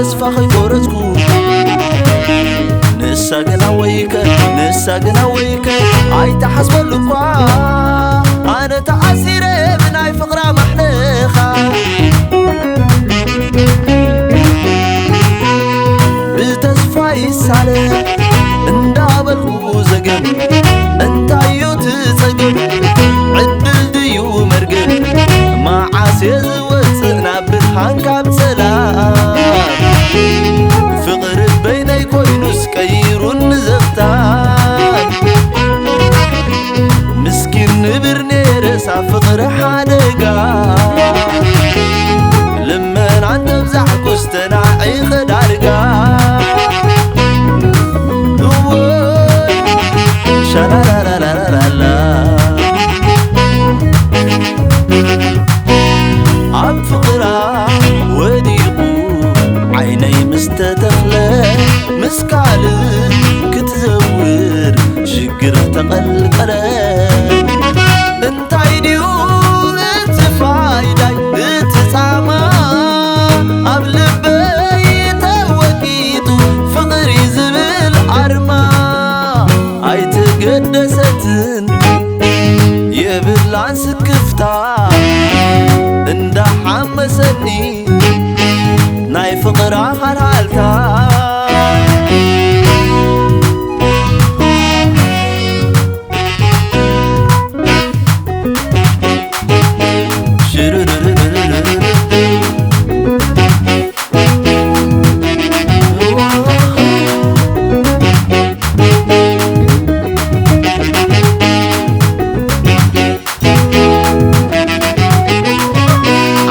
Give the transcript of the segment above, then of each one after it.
ተስፋ ከይቆረጽኩ ንሳ ግን ኣወይከ ንሳ ግን ኣወይከ ኣይተሓስበሉ እኳ ኣነ ተኣሲረ ብናይ ፍቕራ ማሕለኻ ብተስፋ ይሳለ እንዳበልኩ ዘገም እንታዩ ትጸገም ዕድል ድዩ መርገም መዓስ እየ ዝወፅእ ናብ ብርሃን ካብ ፀላም ፍቕሪ በይነይ ኮይኑስ ቀይሩን ንዘፍታም ምስኪን ንብር ነይረ ሳብ ፍቕሪ ሓደጋ ልመናን ተብዛሕኩስ ተናዒኸ ዳርጋ እወይ ሻላላላላላላ ኣብ ፍቕራ ወዲቑ ዓይነይ ምስ ተተኽለ ምስ ካልእ ክትዘውር ሽግር ተቐልቀለ እንታይ ድዩ እቲ ፋይዳይ እቲ ጻማ ኣብ ልበይ ተወቂጡ ፍቕሪ ዝብል ኣርማ ኣይተገደሰትን የብላን ስክፍታ እንዳሓመሰኒ ናይ ፍቕራ ሃልሃልታ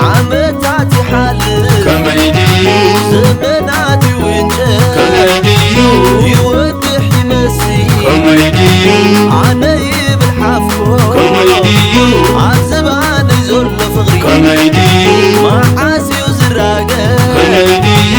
ዓመታት ይሓልፍ ከመይ ድዩ ዘመናት ይውንጨፍ ከመይ ድዩ ይወድሕ ይመስል ከመይ ድዩ ኣነ ይብል ሓፍኮ ከመይ ድዩ ኣብ ዝባነይ ዘሎ ፍቕሪ ከመይ ድዩ መዓስ እዩ ዝራገፍ ከመይ ድዩ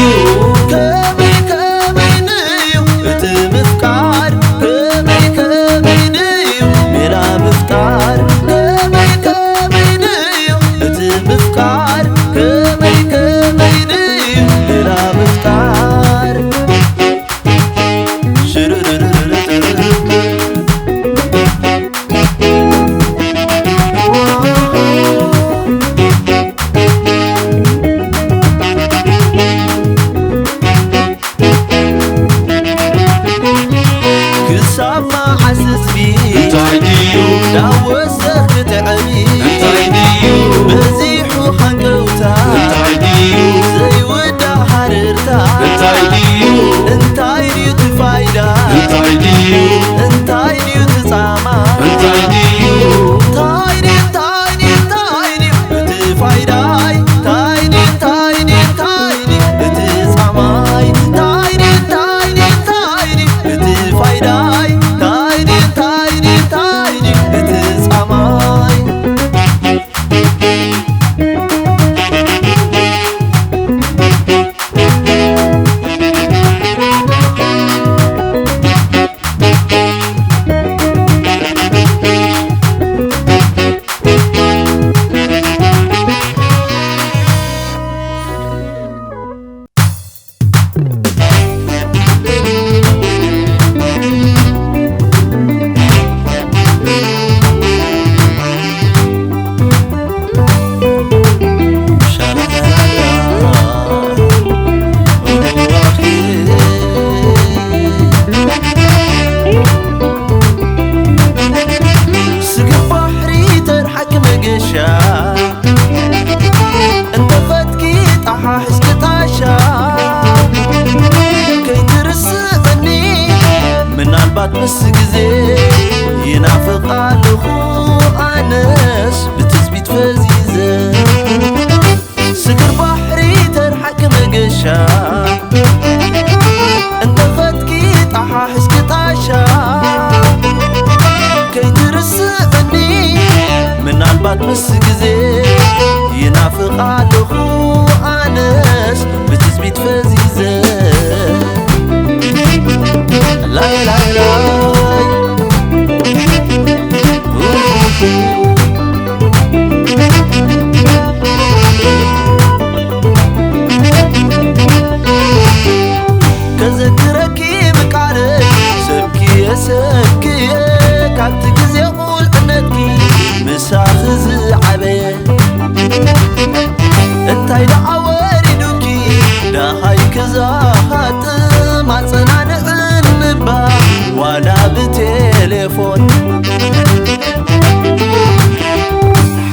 ከመይ ከመይ ንዩ እቲ ምፍቃር ከመይ ከመይ ንዩ ሜላ ምፍጣር ከመይ ከመይ ንዩ እቲ ምፍቃር ከመይ ከመይ ንዩ ሜላ ምፍጣር ሽርርርርርርር ክሳብ መዓስ ህዝቢ እንታይ ድዩ ዳወሰ ክትዕቢ እንታይ ድዩ በዚሑ ሃንቀውታ እንታይ ድዩ ዘይውዳእ ሃረርታ እንታይ ድዩ እንታይ ድዩ እቲ ፋይዳ እንታይ ድዩ እንታይ ድዩ እቲ ጻማ እንታይ ድዩ እንታይ ድዩ እንታይ ድዩ እንታይ ድዩ እቲ ፋይዳይ እንታይ ድዩ እንታይ ድዩ እንታይ ድዩ እቲ ጻማይ እንታይ ድዩ እንታይ ድዩ እንታይ ድዩ እቲ ፋይዳይ እንታይ ድዩ እንታይ ድዩ እንታይ ድዩ እቲ ጻማይ ስግር ባሕሪ ተርሓቂ መገሻ እንተፈትኪ ጣሓ ሕዝኪ ጣሻ ከይትርስዕኒ ምናልባት ምስ ግዜ ይናፍቕ ኣለኹ ኣነስ ብትጽቢት ፈዚዘ ስግር ባሕሪ ተርሓቂ መገሻ እንተፈትኪ ጣሓ ሕዝኪ ጣሻ ከይትርስዕኒ ምናልባት ምስ ግዜ ይናፍቕ ኣለኹ ኣነስ ብትጽቢት ፈዚዘ ላይላይላይ ዛኻት ማጸናንዕን ምባል ዋላ ብቴሌፎን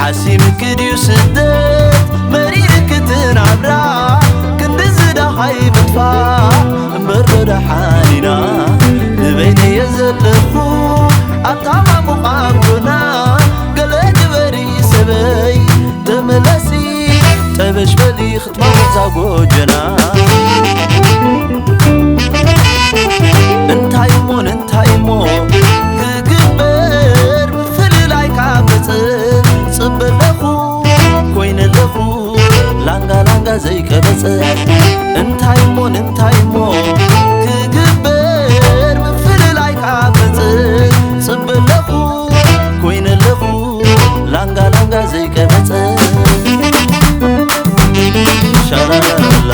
ሓሲምኪ ድዩ ስደት መሪርኪ ትናብራ ክንድዚ ደሃይ ምጥፋእ እምበር ዶ ደሓን ኢና ንበይነየ ዘለኹ ኣብታ ማሙቕ ኣንጎና ገለ ግበሪ ሰበይ ተመለሲ ጠበሽ በሊ ክትመውት እዛ ጎጆና እንታይ እሞ እንታይ እሞ ክግበር ምፍልላይ ካብ ገጽ ጽበ ኣለኹ ኮይነ ኣለኹ ላንጋ ላንጋ ዘይቀበጸ እንታይ እሞ እንታይ እሞ ክግበር ምፍልላይ ካብ ገጽ ጽበ ኣለኹ ኮይነ ኣለኹ ላንጋ ላንጋ ዘይቀበጸ ሻላላላ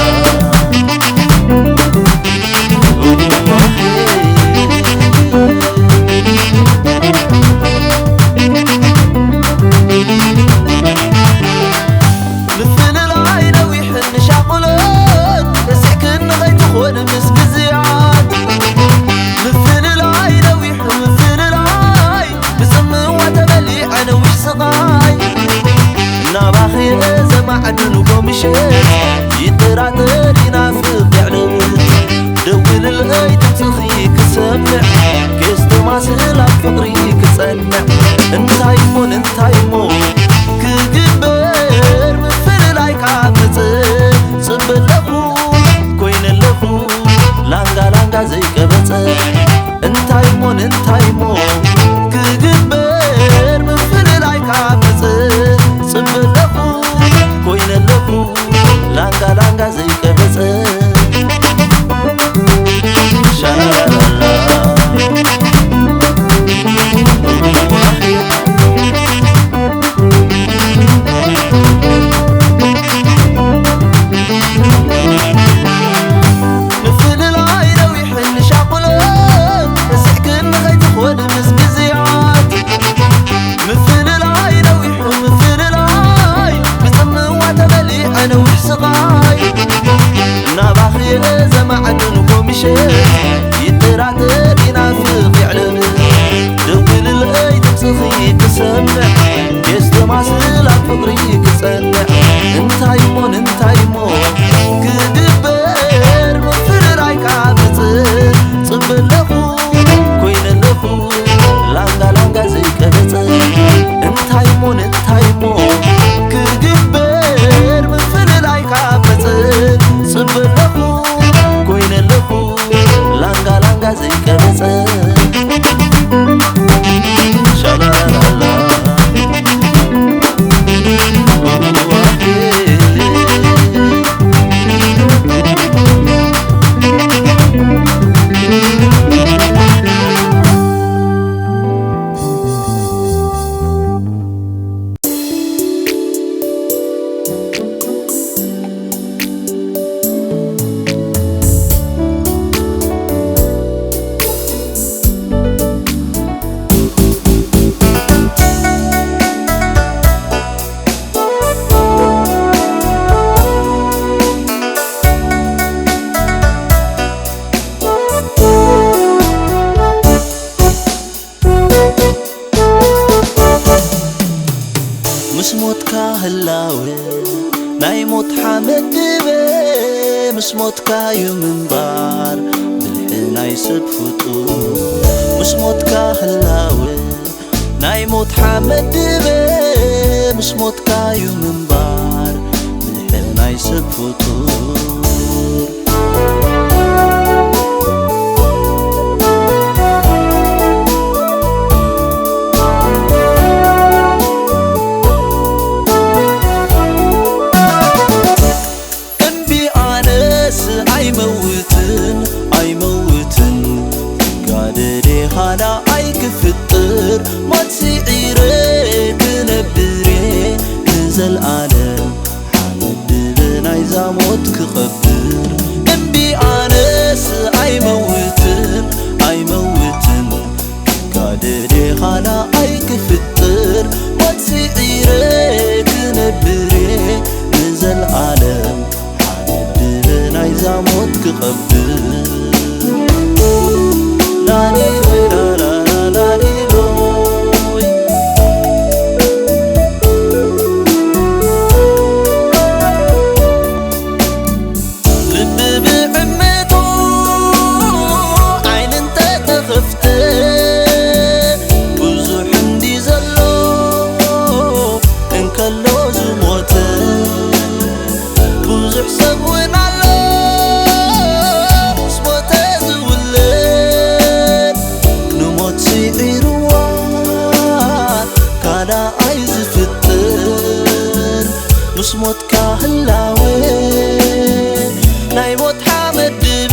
ምፍልላይ ነዊሕን ሻቑሎት ረሲዕክኒ ከይትኾን ምስ ግዝያት ምፍልላይ ነዊሕ ምፍልላይ ብጽምዋ ተበሊዐ ነዊሕ ስቓይ ናባኺ እየ ዘማዕድን ጎምሸት ይጠራጠር ይናፍቕ የዕልል ደውልለይ ድምፅኺ ክሰምዕ ኬስተማስል ኣብ ፍቕሪ ክጸንዕ እንታይ እሞ እንታይ እሞ ክግበር ምፍልላይ ካብ ገጽ ጽበ ኣለኹ ኮይነ ኣለኹ ላንጋ ላንጋ ዘይቀበጸ እንታይ እሞ እንታይ እሞ ክግበር ምፍልላይ ካብ ገጽ ጽበ ኣለኹ ኮይነ ኣለኹ ላንጋ ላንጋ ዘይቀበጸ ሻላላላ ምፍልላይ ነዊሕን ሻቑሎት ረሲዕክኒ ከይትኾን ምስ ግዝያት ምፍልላይ ነዊሑ ምፍልላይ ብጽምዋ ተበሊዐ ነዊሕ ስቓይ ናባኺ እየ ዘማዕድን ጎምሸት ይጠራጠር ይናፍቕ የዕልል ደውልለይ ድምፅኺ ክሰምዕ የስተማስል ኣብ ፍቕሪ ክጸንዕ እንታይ እሞ እንታይ እሞ ክግበር ምፍልላይ ካብ ገጽ ጽበ ኣለኹ ኮይነ ኣለኹ ላንጋ ላንጋ ዘይቀበጸ እንታይ እሞ እንታይ እሞ ክግበር ምፍልላይ ካብ ገጽ ጽበ ኣለኹ ኮይነ ኣለኹ ላንጋ ላንጋ ዘይቀበጸ ሻላላላ ምስ ሞትካ ህላወ ናይ ሞት ሓመድ ድበ ምስ ሞትካዩ ምንባር ብልሒ ናይ ሰብ ፍጡር ምስ ሞትካ ህላወ ናይ ሞት ሓመድ ድበ ምስ ሞትካዩ ምንባር ብልሒ ናይ ሰብ ፍጡር እምቢ ኣነስ ኣይመውትን ኣይመውትን ክጋደል ኻና ኣይክፍጥር ሞት ስዒረ ክነብር ንዘልኣለም ሓመድ ድበ ናይዛ ሞት ዛሞት ክቐብር ላሊሎይ ላላላሊሎይ ልቢ ብዕምቱ ዓይኒ እንተተኸፍተ ብዙሕ እንዲ ዘሎ እንከሎ ዝሞተ ብዙሕ ሰብ እውን ኣሎ ምስ ሞተ ዝውለድ ንሞት ስዒርዋ ካልኣይ ዝፍጥር ምስ ሞትካ ህላወ ናይ ሞት ሓመድ ድበ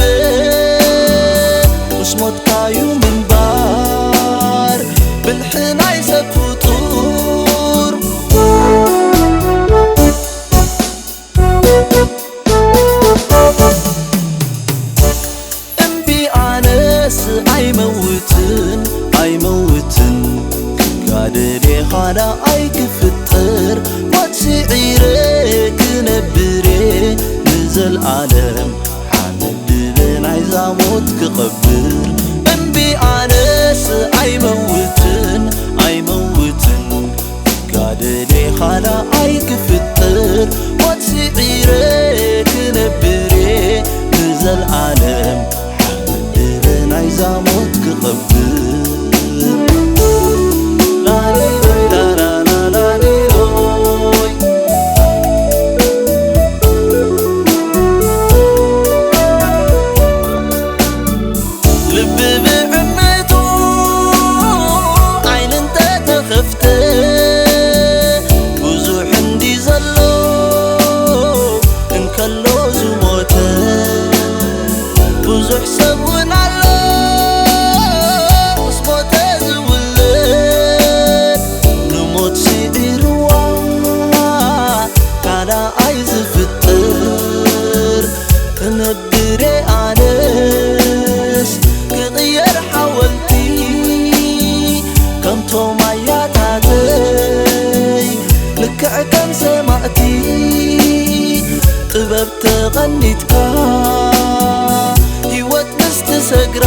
ምስ ሞትካዩ ምንባር ብልሒ ናይ ሰብ ፍጡር እምቢ ኣነስ ኣይመውትን ኣይመውትን ክጋደል እየ ካልኣይ ክፍጠር ሞት ስዒረ ክነብር እየ ንዘልኣለም ሓመድ ድበ ናይዛ ሞት ክቐብር እምቢ ኣነስ ኣይመውትን ኣይመውትን ጋደለ ኻልኣይ ክፍጥር ሞት ስዒረ ክነብር እየ ንዘልኣለም ሓመድ ድበ ናይዛ ሞት ክቐብር ላሊሎይ ላላላሊሎይ ልቢ ብዕምቱ ዓይኒ እንተተኸፍተ ብዙሕ እንዲ ዘሎ እንከሎ ዝሞተ ብዙሕ ሰብ እውን ኣሎ ምስ ሞተ ዝውለድ ንሞት ስዒርዋ ካልኣይ ዝፍጥር ክነብር እየ ኣነስ ክቕየር ሓወልቲ ከምቶም ኣያታተይ ልክዕ ከም ሰማእቲ ጥበብ ተቐኒትካ ህይወት ምስ ትሰግራ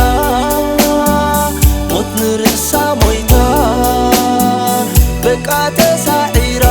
ሞት ንርእሳ ሞይታ በቃ ተሳዒራ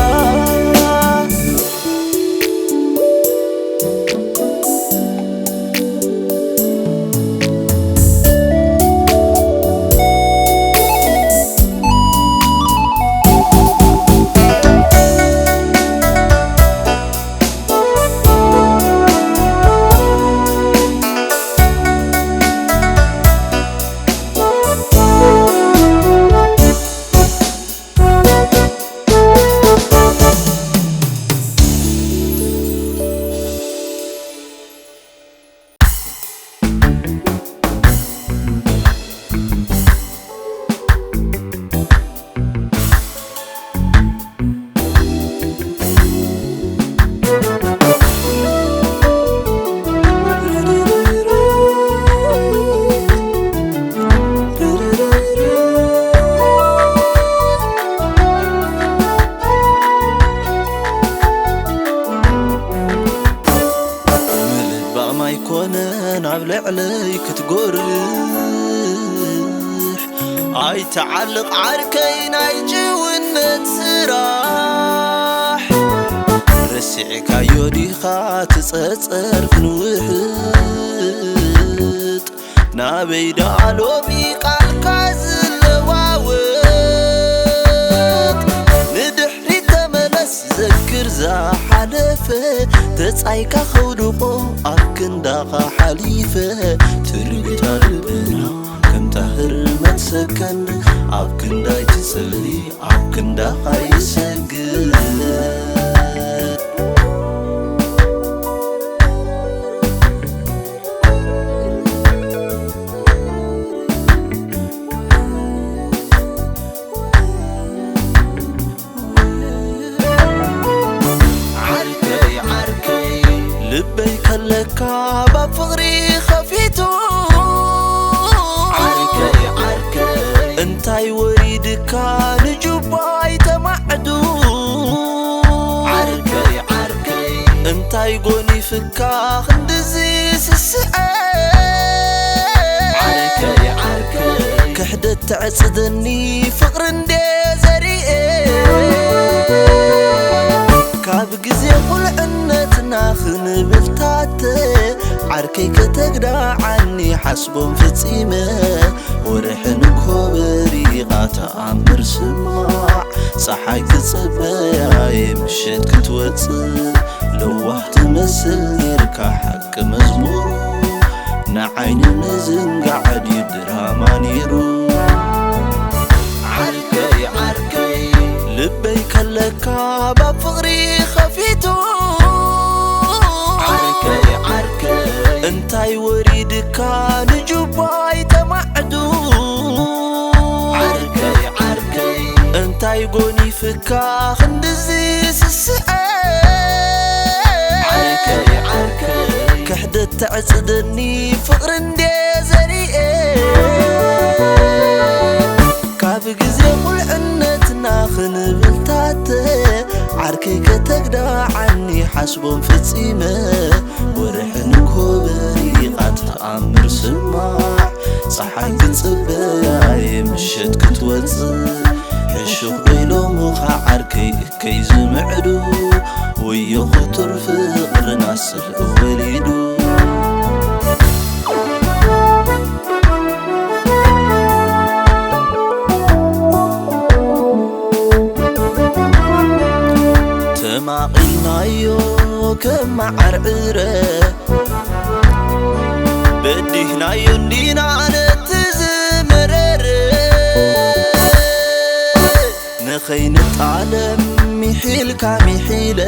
ምልባም ኣይኮነን ኣብ ልዕለይ ክትጎርር ኣይተዓልቕ ዓርከይ ናይ ጭውነት ስራሕ ረሲዕካዮ ዲኻ ትጸጸር ክንውሕጥ ናበይ ደኣ ሎሚ ቃልካ ዝለዋወጥ ንድሕሪት ተመለስ ዘክር ዝሓለፈ ተጻይካ ከውድቆ ኣብ ክንዳኻ ሓሊፈ ትርግታ ልብና ከምታ ህርመት ሰከንድ ኣብ ክንዳይ ትጽሊ ኣብ ክንዳኻ ይሰግድ ዓርከይ ዓርከይ ልበይ ከለካ ባብ ፍቕሪ ኸፊቱ ዓርከይ ዓርከይ እንታይ ወሪድካ ንጁባይ ተማዕዱ ተዕጽደኒ ፍቕሪ እንዴ ዘሪኤ ካብ ግዜ ቁልዕነትና ክንብል ታተ ዓርከይ ከተግዳዓኒ ሓስቦም ፈጺመ ወርሕን ኮበሪቓ ተኣምር ስማዕ ጸሓይ ክጽበያ የምሸት ክትወጽእ ለዋህ ትመስል ኔርካ ሓቂ መዝሙሩ ንዓይኒ ምዝንጋዕ ድዩ ድራማ ኔሩ ዓርከይ ዓርከይ ልበይ ከለካ ባብ ፍቕሪ ኸፊቱ ዓርከይ ዓርከይ እንታይ ወሪድካ ንጁባይ ተማዕዱ ዓርከይ ዓርከይ እንታይ ጎኒፍካ ክንድዚ ስስዐ ዓርከይ ዓርከይ ክሕደት ተዕጽደኒ ፍቕሪ እንዴ ዘሪኤ ካብ ግዜ ቁልዕነትና ክንብል ታተ ዓርከይ ከተግዳዓኒ ሓስቦም ፈጺመ ወርሕን ኮበሪቓ ተኣምር ስማዕ ጸሓይ ክንጽበያ የምሸት ክትወጽእ ሕሹኽ ዶ ኢሎምኻ ዓርከይ ከይዝምዕዱ ወዮ ክቱር ፍቕርና ስልዑ ወሊዱ ተማቒልናዮ ከም መዓር ዕረ በዲህናዮ እንዲና ነቲ ዝመረረ ንኸይንጣለም ሚሒልካ ሚሒለ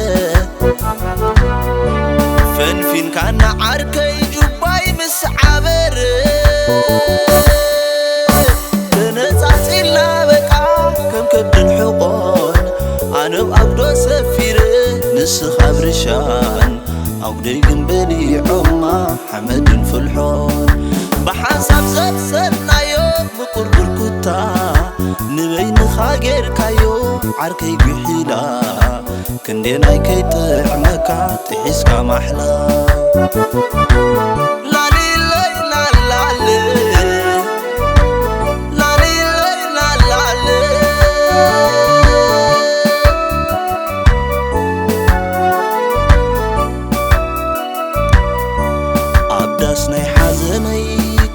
ፈንፊንካና ዓርከይ ጁባይ ምስ ዓበረ ተነጻጺልና በቃ ከም ከብድን ሕቖን ኣነ ብ ኣጉዶ ሰፊረ ንስኻ ብ ርሻን ኣጉደይ ግን በሊዖማ ሓመድን ፍልሖን ብሓንሳብ ዘብሰልናዮ ምቁር ብርኩታ ንበይንኻ ጌርካዮ ዓርከይ ጉሒላ ክንደየናይ ከይጥዕመካ ጥሒስካ ማሕላ ላሊለይ ላላለ ላሊለይ ላላለ ኣብ ዳስ ናይ ሓዘነይ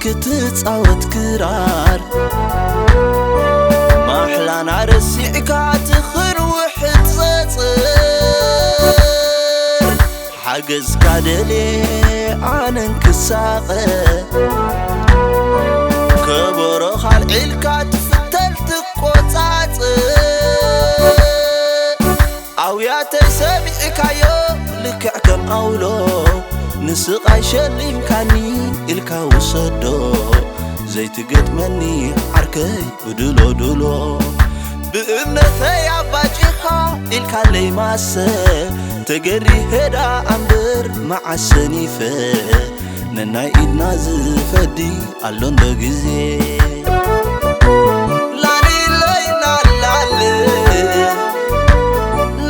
ክትጻወት ክራር ማሕላና ረሲዕካ ትኽንውሕ ትጸጽር ሓገዝካ ደልየ ኣነን ክሳቐ ከበሮ ካልዒልካ ትፍተል ትቆጻጽር ኣውያተይ ሰሚዕካዮ ልክዕ ከም ኣውሎ ንስቓይ ሸሊምካኒ ኢልካ ውሰዶ ዘይትገጥመኒ ዓርከይ ብድሎ ድሎ ብእምነተይ ኣባጪኻ ኢልካለይ ማሰ ተገሪሄ ደኣ ኣምበር መዓስ ሰኒፈ ነናይ ኢድና ዝፈዲ ኣሎ እንዶ ግዜ ላሊለይ ላላለ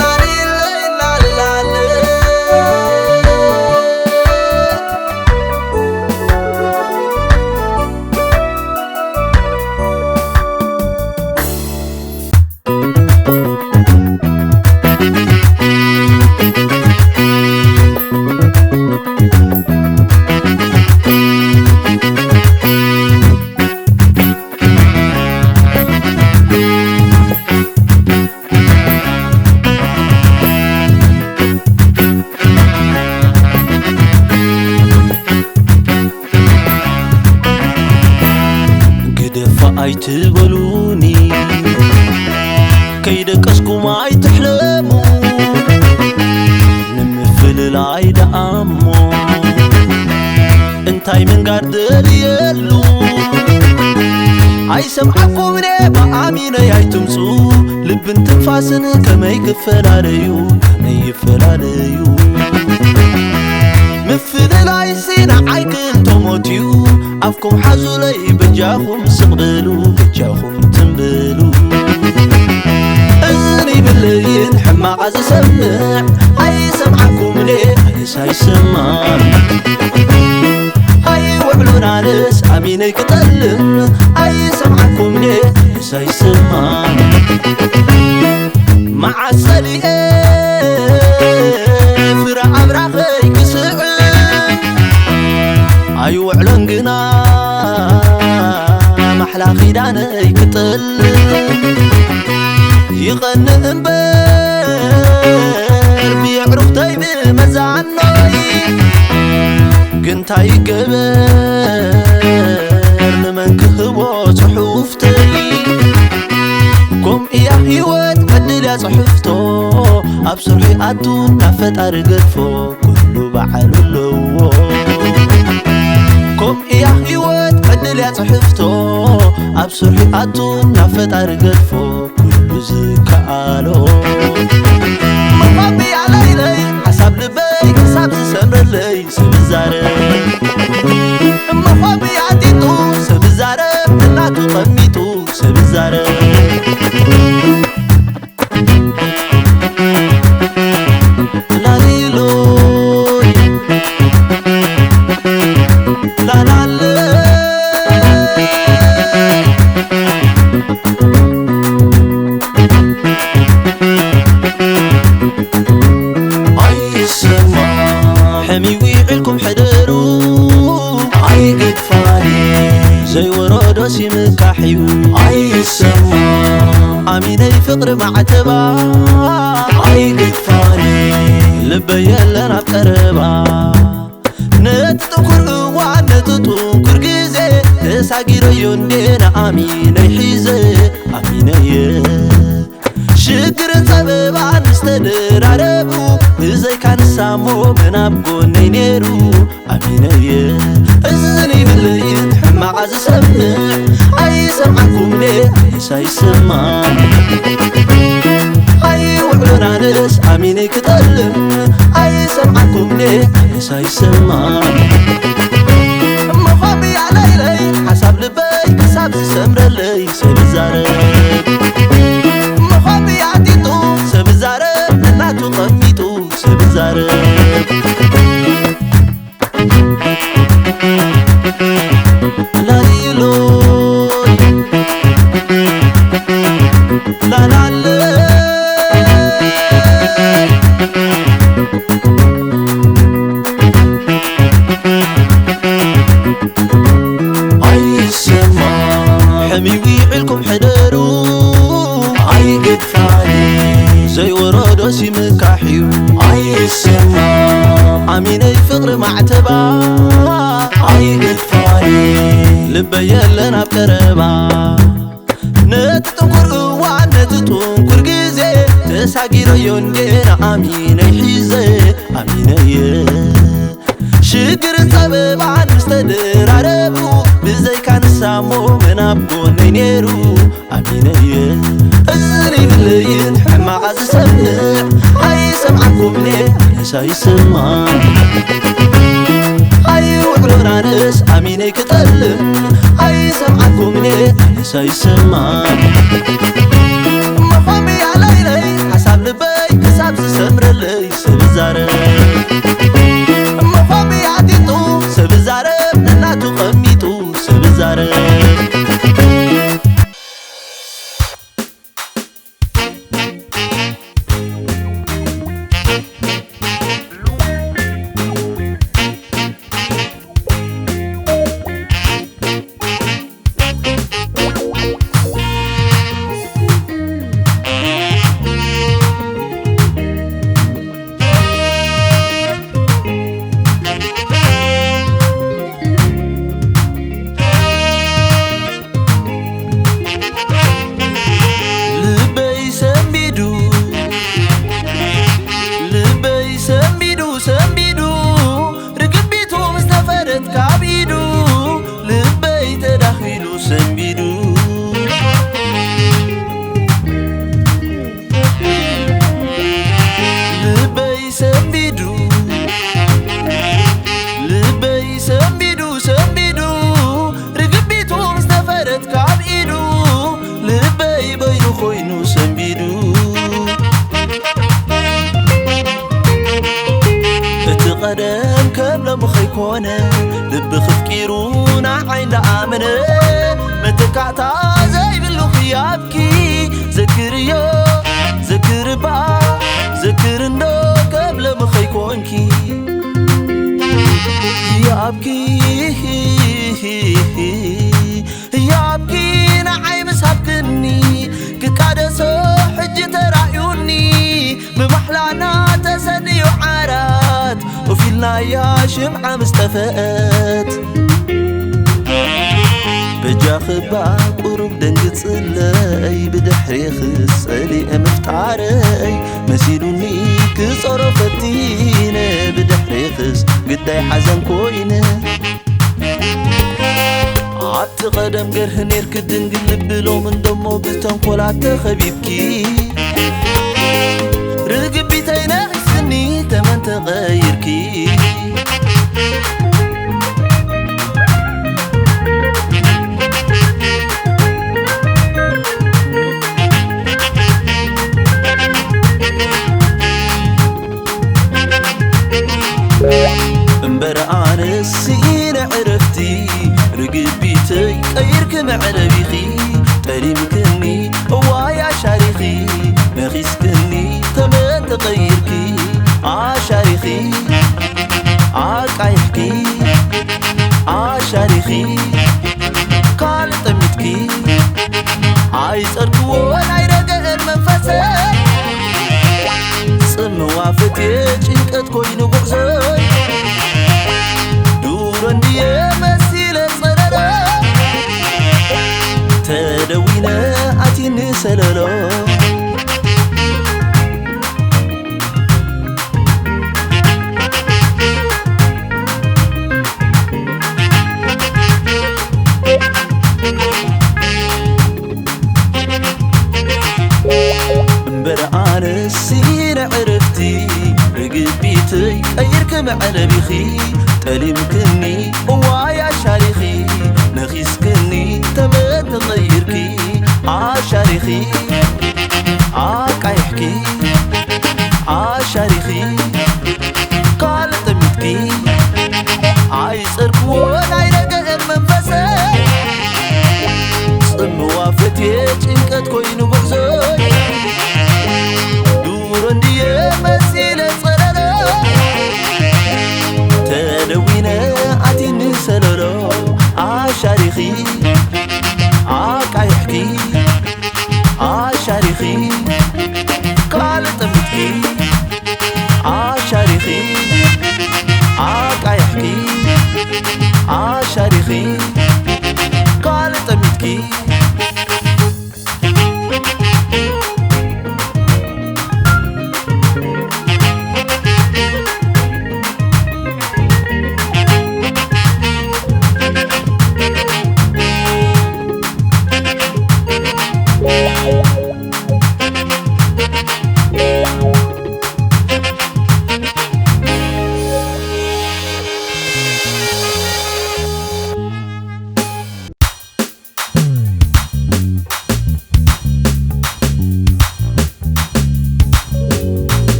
ላሊለይ ላላለ ግደፋ ኣይትበሉኒ ከይደቀስኩም ኣይትሕለሙ ንምፍልላይ ደኣሞ እንታይ ምንጋር ደልየሉ ኣይሰምዓኩምን እየ ብኣሚነይ ኣይትምፁ ልብን ትንፋስን ከመይ ክፈላለዩ ከመይ ይፈላለዩ ምፍልላይሲ ንዓይ ክልተ ሞት እዩ ኣፍኩም ሓዙለይ በጃኹም ስቕ በሉ በጃኹም ትም በሉ እዝኒ ይብለይን ሕማቓ ዝሰምዕ ኣይሰምዓኩምን እየ ኣነስ ኣይሰማን ኣይውዕሉን ኣነስ ኣሚነይ ክጠልም ኣይሰምዓኩምን እየ ሳይስማ መዓስ ጸሊኤ ፍረ ኣብራኸይ ክስዕብ ኣይውዕሎን ግና ማሕላ ኺዳነይ ክጥል ይቐንእ እምበር ብየዕሩኽተይ ብመዛኖይ ግንታይ ይገበር ንመን ክህቦ ጽሑፍተይ ከም እያ ህይወት ዕድል እያ ጽሕፍቶ ኣብ ስርሑ ኣቱ ናብ ፈጣሪ ገድፎ ኩሉ በዓሉ ኣለዎ ከም እያ ህይወት ዕድል እያ ጽሕፍቶ ኣብ ስርሑ ኣቱ ናብ ፈጣሪ ገድፎ ኩሉ ዝከኣሎ መፋብያ ለይለይ ሓሳብ ልበይ ክሳብ ዝሰምረለይ ሰብ ይዛረብ እሞ ፋብያ ጢጡ ሰብ ይዛረብ እናቱ ቀሚጡ ሰብ ይዛረብ ላሊሎይ ላላለይ ኣይሰማ ሕሚ ዊዕልኩም ሕደሩ ኣይግድፋኒ ዘይወረዶ ሲምካሕ እዩ ኣይሰማ ኣሚነይ ፍቕሪ ማዕተባ ኣይግድፋኒ ልበይ የለን ኣብ ቀረባ ነቲ ጥንኩር እዋን ነቲ ጥንኩር ግዜ ተሳጊረዮ እንዴ ንኣሚነይ ሒዘ ኣሚነየ ሽግርን ጸበባን ምስ ተደራረቡ ብዘይካ ንሳሞ መን ኣብ ጎነይ ነይሩ ኣሚነየ እዝን ይብለይን ሕማቓ ዝሰምዕ ኣይሰምዓኩምኔ ኣነስ ኣይሰማ ኣይውዕሎን ኣነስ ኣሚነይ ክጠልም ኣይሰምዓኩምኔ ኣነስ ኣይሰማ እሞ ፋብያ ለይለይ ሓሳብ ልበይ ክሳብ ዝሰምረለይ ሰብ ይዛረብ እሞ ፋብያ ጢጡ ሰብ ይዛረብ እናቱ ቀሚጡ ሰብ ይዛረብ ላሊሎይ ላላለይ ኣይሰማ ሕሚ ዊዕልኩም ሕደሩ ኣይግድፋኒ ዘይወረዶ ሲምካሕ እዩ ኣይሰማ ኣሚነይ ፍቕሪ ማዕተባ ኣይግድፋኒ ልበይ የለን ኣብ ቀረባ ነቲ ጥንኩር እዋን ነቲ ጥንኩር ግዜ ተሳጊረዮ እንዴ ንኣሚነይ ሒዘ ኣሚነየ ሽግርን ጸበባን ምስ ተደራረቡ ብዘይካ ንሳሞ መን ኣብ ጎነይ ነይሩ ኣሚነየ እዝን ይብለይን ሕማቓ ዝሰምዕ ኣይሰምዓኩምኔ ኣነስ ኣይሰማ ኣይውዕሎን ኣነስ ኣሚነይ ክጠልም ኣይሰምዓኩምኔ ኣነስ ኣይሰማ እሞ ፋብያ ለይለይ ሓሳብ ልበይ ክሳብ ዝሰምረለይ ሰብ ይዛረብ እሞ ፋብያ ጢጡ ሰብ ይዛረብ ነናቱ ቀሚጡ ሰብ ይዛረብ ልበይ ሰንቢዱ ልበይ ሰንቢዱ ሰንቢዱ ርግቢቱ ምስ ተፈደት ካብ ኢዱ ልበይ ተዳኺሉ ሰንቢዱ ልበይ ሰንቢዱ ልበይ ሰንቢዱ ሰንቢዱ ርግቢቱ ምስ ተፈደት ካብ ኢዱ ልበይ በይኑ ኮይኑ ሰንቢዱ እቲ ቀደም ከም ሎሚ ኸይኮነ ልቢ ክፍቂሩ ንዓይ እንዳኣመነ መተካእታ ዘይብሉ ክያ ኣብኪ ዘክርዮ ዘክርባ ዘክር እንዶ ከም ለምኸይ ኮንኪ ያብኪ ያብኪ ንዓይ ምስ ሃብክኒ ክቃደሶ ሕጂ ተራእዩኒ ብማሕላና ተሰንዩ ዓራት ኡፊልናያ ሽምዓ ምስ ጠፈአት በጃኽባ ቁሩብ ደንግጽለይ ብድሕሬኽስ ጸሊአ ምፍጣረይ መሲሉኒ ክጾሮ ፈቲነ ብድሕሬኽስ ግዳይ ሓዘን ኮይነ ኣብቲ ቀደም ገርህ ኔርክ ድንግል ልቢ ሎም እንደሞ ብተንኮላት ተኸቢብኪ ርግቢተይ ነኺስኒ ተመን ተቐይርኪ እምበር ኣነስ ስኢነ ዕረፍቲ ርግቢተይ ቀይርኪ መዕለቢኺ ጠሊምክኒ እዋይ ኣሻሪኺ ነኺስክኒ ተመን ተቐይርኪ ኣሻሪኺ ኣቃይሕኪ ኣሻሪኺ ካልእ ጠሚትኪ ኣይጸርግዎ ናይ ረገአን መንፈሰይ ጽምዋ ፈትየ ጭንቀት ኮይኑ ጉዕዞይ ዱሮ እንድየ መሲለ ጸለሎ ተደዊነ ኣቲኒ ሰለሎ እምበር ኣነስ ስኢነ ዕረፍቲ ርግቢተይ ቀይርኪ መዕለቢኺ ጠሊምክኒ እዋይ ኣሻሪኺ ነኺስክኒ ተመን ተቐይርኪ ኣሻሪኺ ኣቃይሕኪ ኣሻሪኺ ካልእ ጠሚትኪ ኣይጸርግዎ ናይ ረገአን መንፈሰይ ጽምዋ ፈትየ ጭንቀት ኮይኑ ጉዕዞይ ዱሮ እንድየ መሲለ ጸለሎ ተደዊነ ኣቲኒ ሰለሎ ኣሻሪኺ ኣቃይሕኪ ኣሻሪኺ ካልእ ጠሚትኪ ኣሻሪኺ ኣቃይሕኪ ኣሻሪኺ ካልእ ጠሚትኪ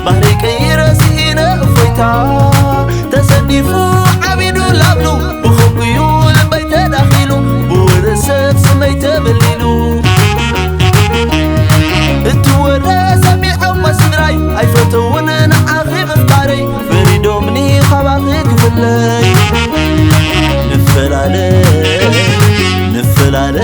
ባህሪ ቀይረ ስኢነ እፎይታ ተሰኒፉ ዓቢዱ ላብሉ ብኸምኡዩ ልበይ ተዳኺሉ ብወረ ሰብ ስመይ ተበሊሉ እቲ ወረ ሰሚዖሞ ስድራይ ኣይፈተውን ንዓኺ ምፍቃረይ ፈሪዶምኒ ካባኺ ክፍለይ ንፈላለ ንፈላለ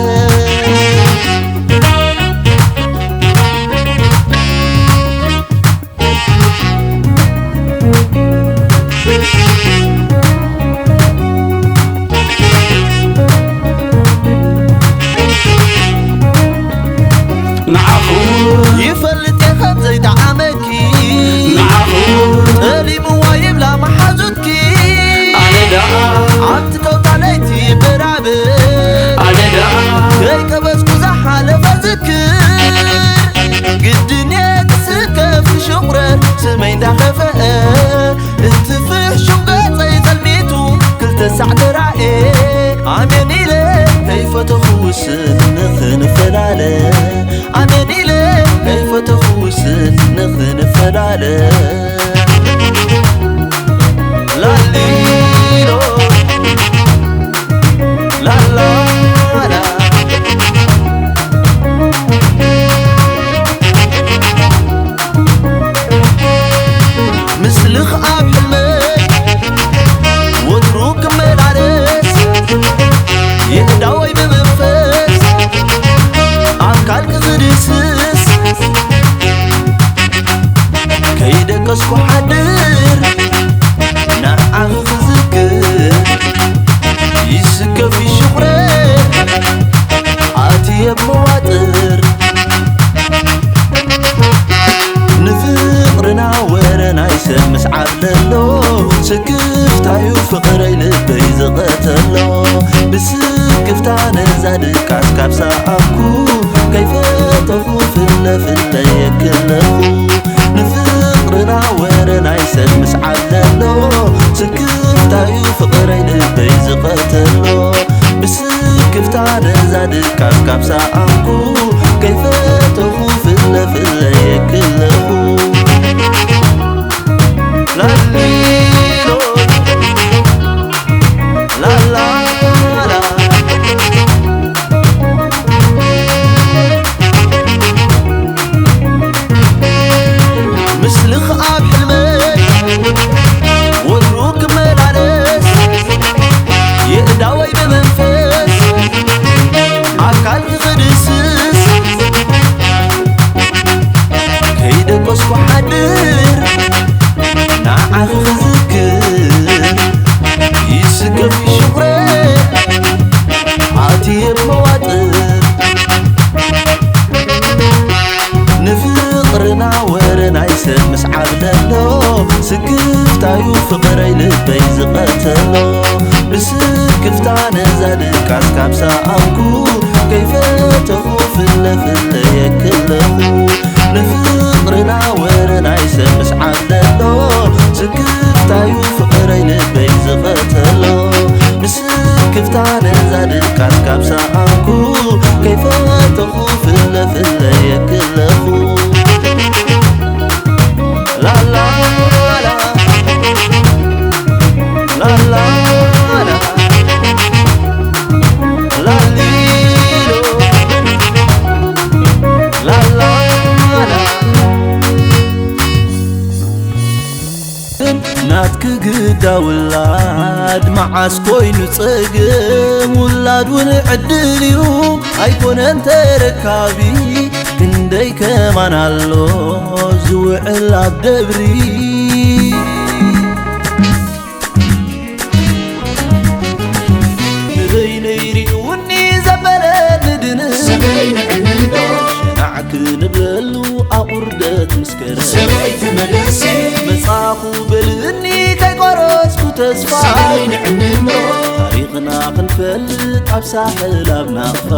ንዓኹ ይፈልጥ እየ ከም ዘይጠዓመኪ ንዓኹ ጠሊምዋ ይብላ መሓዙትኪ ኣነ ደኣ ኣብቲ ከውታ ለይቲ ብራብር ኣነ ደኣ ከይቀበዝኩ ዝሓለፈ ዝክር ግድን እየ ክስከፍ ክሽቑረር ስመይ እንዳኸፍአ እንትፍሕ ሽም ገጸይ ጸልሚቱ ክልተ ሳዕ ተራእየ ኣሜን ኢለ ከይፈተኹ ውስን ንኽንፈላለ ኣሜን ኢለ ከይፈተኹ ውስን ንኽንፈላለ ላሊሎ ላላላ ምስልኽ ኣብ ሕልመይ ወትሩ ክመላለስ የእዳወይ ብመንፈስ ኣካልኪ ክድስስ ከይደቀስኩ ሓድር ንዓኺ ክዝክር ይስከፍ ይሽቑረ ኣትየ ብመዋጥር ንፍቕርና ወረ ናይ ሰብ ምስዓብ ለሎ ስክፍታዩ ፍቕረይ ልበይ ዝቐተሎ ብስክፍታ ነዛ ድቃስ ካብ ሰኣኩ ከይፈተኹ ፍለ ፍለ የክለኹ ንፍቕርና ወረ ናይ ሰብ ምስዓብ ለሎ ስክፍታዩ ፍቕረይ ልበይ ዝቐተሎ ብስክፍታ ነዛ ድቃስ ካብ ሰኣኩ ከይፈተኹ ፍለ ፍለ የክለኹ ላሊሎ ላላላ ምስልኽ ኣብ ሕልመይ ወትሩ ክመላለስ የእዳወይ ብመንፈስ ኣካልኪ ክድስስ ከይደቀስኩ ሓድር ንዓኺ ክዝክር ይስከፍ ይሽቑረ ኣትየ ብመዋጥር ንፍቕርና ወረ ናይ ሰብ ምስዓብ ለሎ ስክፍታዩ ፍቕረይ ልበይ ዝቐተሎ ብስክፍታ ነዛ ድቃስ ካብ ሰኣንኩ ከይፈተኹ ፍለ ፍለ የክለኹ ንፍቕርና ወረ ናይ ሰብ ምስዓብ ለሎ ስክፍታዩ ፍቕረይ ልበይ ዝቐተሎ ብስክፍታ ነዛ ድቃስ ካብ ሰኣንኩ ከይፈተኹ ፍለ ፍለ የክለኹ ላላላ ላላላ ላሊሎ ላላላ ናትኪ ግዳ ውላድ መዓስ ኮይኑ ጸገም ውላድ እውን ዕድል እዩ ኣይኮነን ተረካቢ ክንደይ ከማን ኣሎ ዝውዕል ኣብ ደብሪ ንበይነይ ሪእውኒ ዘበለኒ ድንሽ ሰበይ ንዕንዶ ሸናዕ ክንብለሉ ኣቑርደት ምስ ከረ ሰበይ ትመለሲ መጻኹ በልኒ ከይቆረጽኩ ተስፋ ሰበይ ንዕንዶ ታሪኽና ክንፈልጥ ኣብ ሳሕል ኣብ ናቕፋ